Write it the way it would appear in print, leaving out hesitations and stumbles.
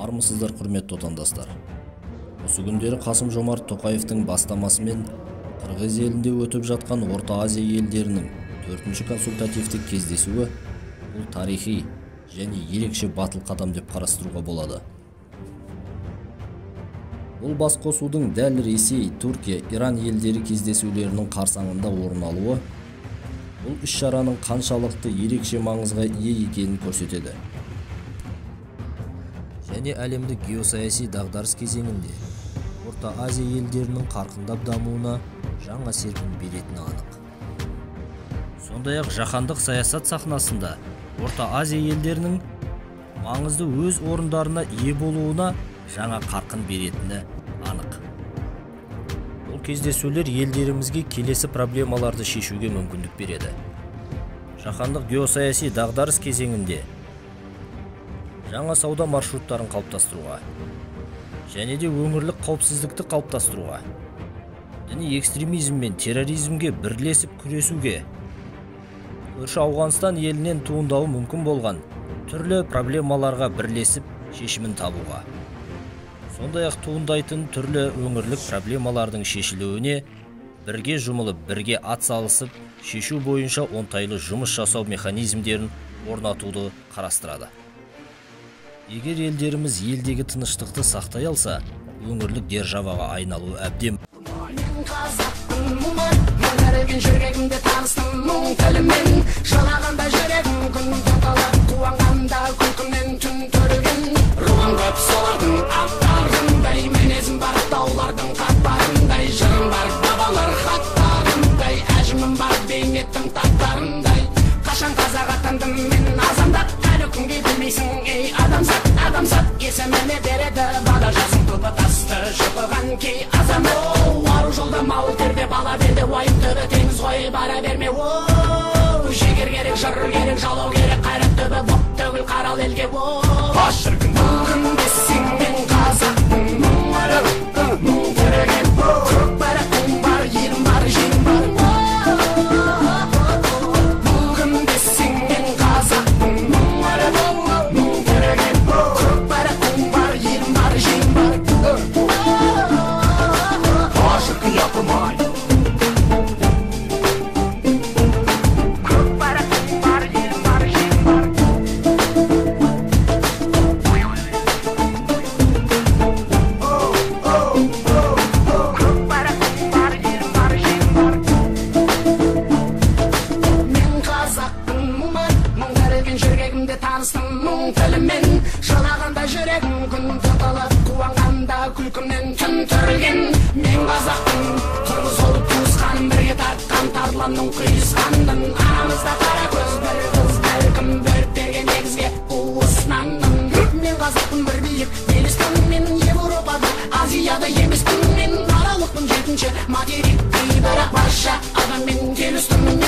Армысыздар, құрметті отандастар. Осы күндері Қасым-Жомарт Тоқаевтың бастамасымен Қырғыз елінде өтіп жатқан Орта Азия елдерінің 4-ші консультативтік кездесуі бұл тарихи және ерекше батыл қадам деп қарастыруға болады. Бұл басқосудың дәл Ресей, Түркия, Иран елдері кездесулерінің қарсаңында орын алуы бұл іс-шараның қаншалықты ерекше маңызға ие екенін көрсетеді. Және әлемдік геосаяси дағдарыс кезеңінде Орта Азия елдерінің қарқындап дамуына жаңа серпін беретіні анық. Сондай-ақ жаһандық саясат сахнасында Орта Азия елдерінің маңызды өз орындарына ие болуына жаңа қарқын беретіні анық. Бұл кездесулер елдерімізге келесі проблемаларды шешуге мүмкіндік береді. Жаһандық геосаяси дағдарыс кезеңінде жаңа сауда маршруттарын қалыптастыруға және де өңірлік қауіпсіздікті қалыптастыруға, діни экстремизм мен терроризмге бірлесіп күресуге, көрші Ауғанстан елінен туындауы мүмкін болған түрлі проблемаларға бірлесіп шешімін табуға, сондай-ақ туындайтын түрлі өңірлік проблемалардың шешілуіне бірге жұмылып, бірге ат салысып шешу бойынша оңтайлы жұмыс жасау механизмдерін орнатуды қарастырады. Егер елдеріміз елдегі тыныштықты сақтай алса, өңірлік державаға айналуы әбден. Мен қазақпын, мың әрген жүрегімде таныстым мұң тілімен, жылағанда жүрегім күн тұтылып, қуанғанда күлкімнен түн түрілген. Руым көп солардың аттарындай, мінезім бар таулардың қатпарындай, жырым бар бабалар хаттарындай, әжімім бар бейнеттің таттарындай. Қашан қазақ атандым мен азандап, әлі күнге білмейсің, ей адамзат, адамзат, есіміме береді бала жасың тұлпы тасты шұқыған кей азамат. Оу, ару жолда мал терде, бала берде, уайым түбі теңіз ғой, бара берме. Оу, жігер керек, жыр керек, жалау керек, қайрат түбі боп төгіл қарал елге. Оу, шіркін бүгін десең мен қазақпын, мың өліп, мың тірілген, көк байрақтың бар, елім бар, жерім бар. Материктей бірақ барша адаммен келістім.